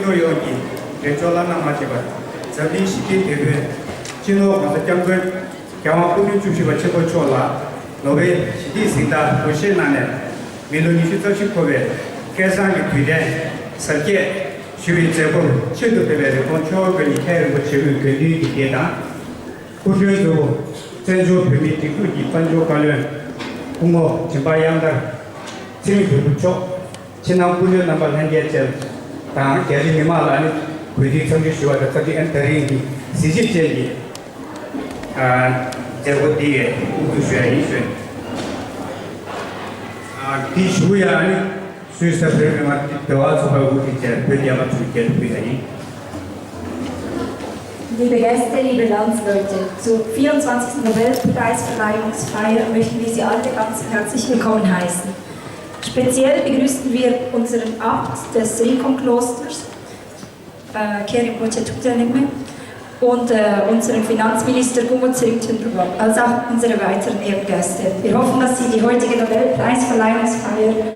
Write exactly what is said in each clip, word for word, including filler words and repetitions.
ལྷོ་ཡོངས་ཀྱི་འབྲེལ་ཕྱོགས་བླ་ན་མ་མཆིས་པ་འཛམ་གླིང་ཞི་བདེའི་དེད་དཔོན་སྤྱི་ནོར་༸གོང་ས་༸སྐྱབས་མགོན་རྒྱལ་དབང་སྐུ་ཕྲེང་བཅུ་བཞི་པ་ཆེན་པོ་མཆོག་ལ་ནོ་བེལ་ཞི་བདེའི་གཟེངས་རྟགས་འབུལ་བཞེས་གནང་ནས་མི་ལོ་ཉི་ཤུ་རྩ་བཞི་འཁོར་བའི་སྐལ་བཟང་གི་དུས་དྲན་གཟབ་རྒྱས་ཞུ་བའི་མཛད་སྒོར་ཆེད་དུ་ཕེབས་པའི་རིན་གོང་མཆོག་དགོན་གྱི་མཁན་རིན་པོ་ཆེ་དབུས་དགེ་འདུན་གྱི་སྡེ་དང་། སྐུ་མགྲོན་གཙོ་བོ་བཙན་བྱོལ་བོད་མིའི་སྒྲིག་འཛུགས་ཀྱི་དཔལ་འབྱོར་བཀའ་བློན་སྐུ་ངོ་འཇིམ་པ་གཡང་ཐར་ཚེ་རིང་དོན་གྲུབ་མཆོག་ཕྱི་ནང་སྐུ་མགྲོན་རྣམ་པ་ལྷན་རྒྱས་བཅས་དང་རྒྱ་ཆེ་མི་མང་ལ་ནི་གུས་བཏུད་འཚམས་འདྲི་ཞུ་བ་དང་། ཚ་ཏི་ཨན་ད་རིང་གི་གཟི་བརྗིད་ཅན་གྱི་ཨ་མཛད་སྒོ་འདི་ཡི་དབུ་འཛུགས་ཞུ་ཡ་ཡིན་ཞུ། ཨ་འདི་ཞུ་ཡ་ནི་སུད་སི་བོད་མི་མང་འབྲེལ་བ་ཚོགས་པའི་དབུ་ཁྲིད་བཅས་བོད་རྒྱལ་ཁབ་ཚོའི་རྒྱལ་དབུས་ཡིན། Liebe Gäste, liebe Landsleute, zur vierundzwanzigsten Nobelpreisverleihungsfeier möchten wir Sie alle ganz herzlich willkommen heißen. Speziell begrüßen wir unseren Abt des Rinkhon-Klosters, äh, Kherim Poche Thubten Lingme, und, äh, unseren Finanzminister Kumo Tshering Tshunrubwa, als auch unsere weiteren Ehrengäste. Wir hoffen, dass Sie die heutige Nobelpreisverleihungsfeier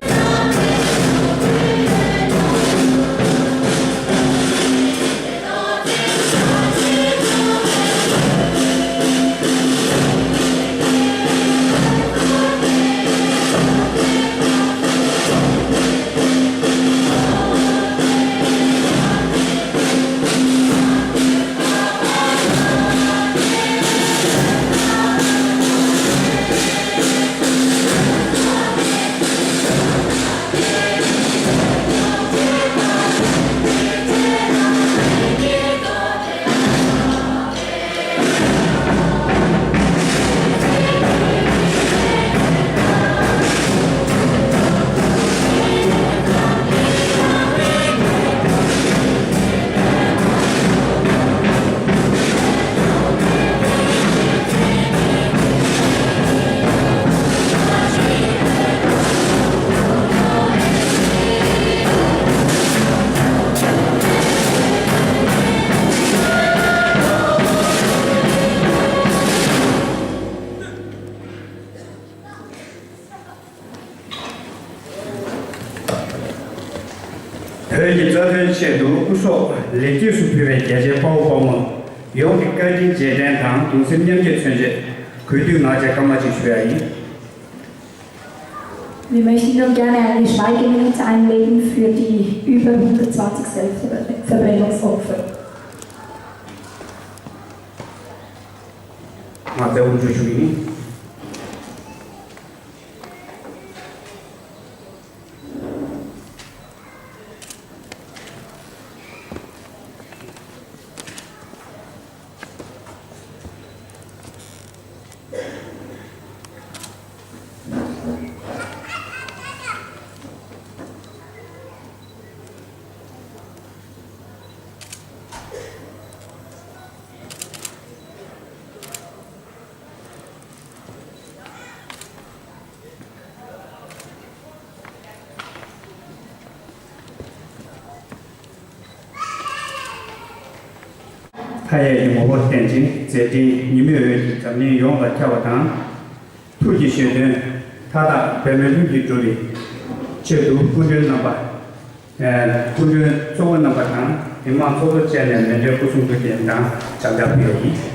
བོད་ཀྱི་རྩ་དོན་ཆེད་དུ་སྐུ་སྲོག་ལེགས་སྐྱེས་སུ་ཕུལ་བའི་རྒྱ་ཆེའི་དཔའ་བོ་དཔའ་མོ་ཡོངས་ཀྱི་བཀའ་དྲིན་རྗེས་དྲན་དང་གདུང་སེམས་མཉམ་སྐྱེད་མཚོན་ཆེད་གུས་འདུད་ངག་བཅད་སྐར་མ་གཅིག་ཞུ་ཡ་ཡིན། Wir möchten nun gerne eine Schweigeminute einlegen für die über hundertzwanzig Selbstverbrennungsopfer. ང་ཚོའི་དབུ་འཛུགས་ཞུ་གི་ཡིན། མཐའ་ཡས་ཀྱི་ངོ་བོར་བརྟེན་ཅིང་མཛད་འཕྲིན་ཉི་མའི་འོད་ཀྱིས་འཛམ་གླིང་ཡོངས་ལ་ཁྱབ་པ་དང་། ཐུགས་ཀྱི་བཞེད་དོན་མཐའ་དག་འབད་མེད་ལྷུན་གྱིས་འགྲུབ་པའི་ཆེད་དུ་སྐུ་མགྲོན་རྣམ་པ། ཨ་སྐུ་མགྲོན་གཙོ་བོ་རྣམ་པ་དང་མི་མང་ཚོགས་གཙོ་བཅས་ནས་མཎྜལ་སྐུ་གསུང་ཐུགས་རྟེན་དང་ཕྱག་འཚལ་ཕུལ་ཡ་ཡིན།